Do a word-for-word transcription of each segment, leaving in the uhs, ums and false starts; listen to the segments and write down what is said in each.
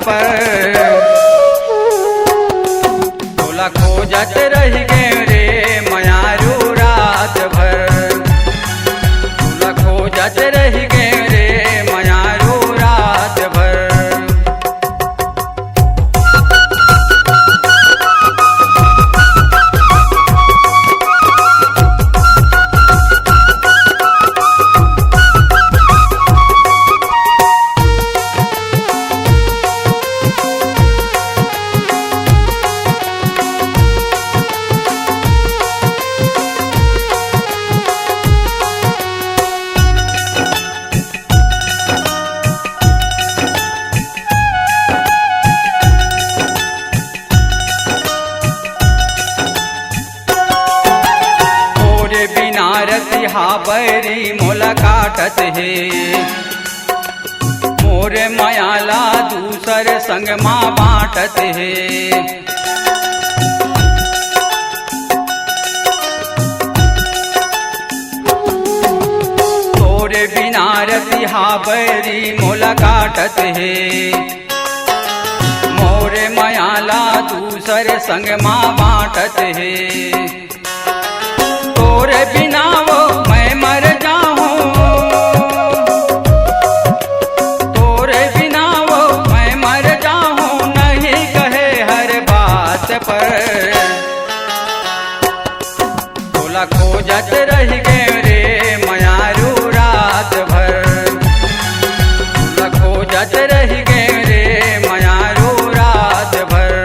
पर। तोला खोजत रहि गेंव रे मयारू रात भर, तोला खोजत रहि गेंव रे मयारू रात भर। तोरे बिना रतिहा बैरी मोला काटत हे, मोरे मया ला दूसर संग मा बांटत हे। तोरे बिना रतिहा बैरी मोला काटत हे, मोरे मया ला दूसर संग मा बांटत हे। तोरे बिना वो मैं मर जाहूं, तोरे बिना वो मैं मर जाहूं, नहीं कहे हर बात पर। तोला खोजत रहि गेंव रे मयारू रात भर, तोला खोजत रहि गेंव रे मयारू रात भर।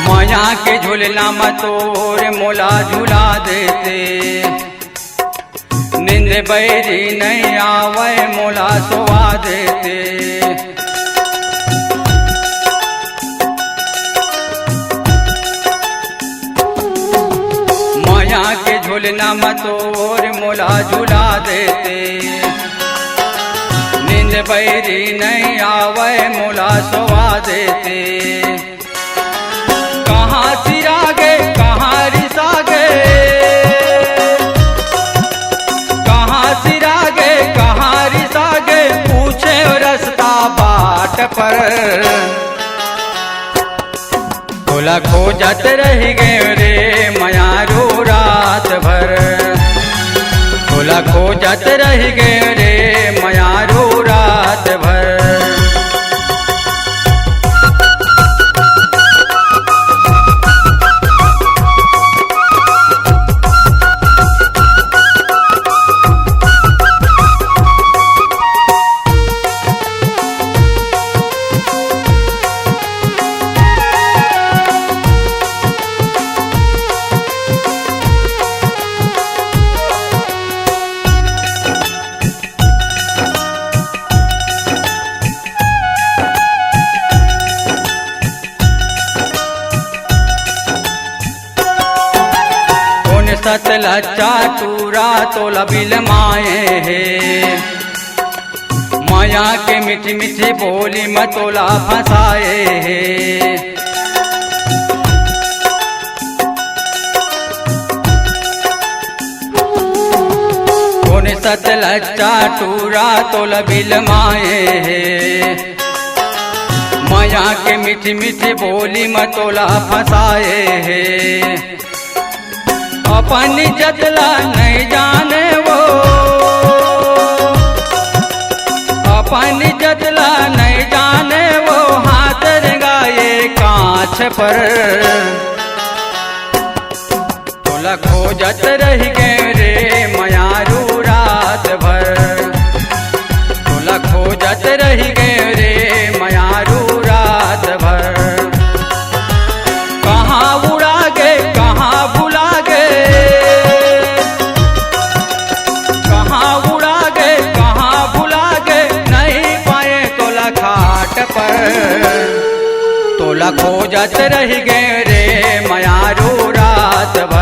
मया के झुलना म तोर मोला झुला देते, नींद बैरी नइ आवय मोला सोवा देते। मया के झुलना म तोर मोला झुला देते, नींद बैरी नइ आवय मोला सोवा देते। कहाँ सिरा गे, कहाँ रिसा गे, कहाँ सिरा गे, कहाँ रिसा गे, पूछे रस्ता बाट पर। तोला खोजत रहि गेंव रे मयारू रात भर, तोला खोजत रहि गेंव रे मयारू रात भर। कोन सतलज्जा टूरा तोला बिलमाए हे, मया के मीठी मीठी बोली म तोला फंसाए हे। कोन सतलज्जा टूरा तोला बिलमाए हे, मया के मीठी मीठी बोली म तोला फंसाए हे। अपन इज्जत ला नइ जाने वो, अपन इज्जत ला नइ जाने वो, हाथ रेंगाए कांच पर। तोला खोजत रहि गेंव रे मयारू रात भर, तोला खोजत रहि गेंव रे मयारू रात भर। कहाँ उड़ा गे, कहाँ भुला गे, खोजत रहि गे रे मयारू रात भर।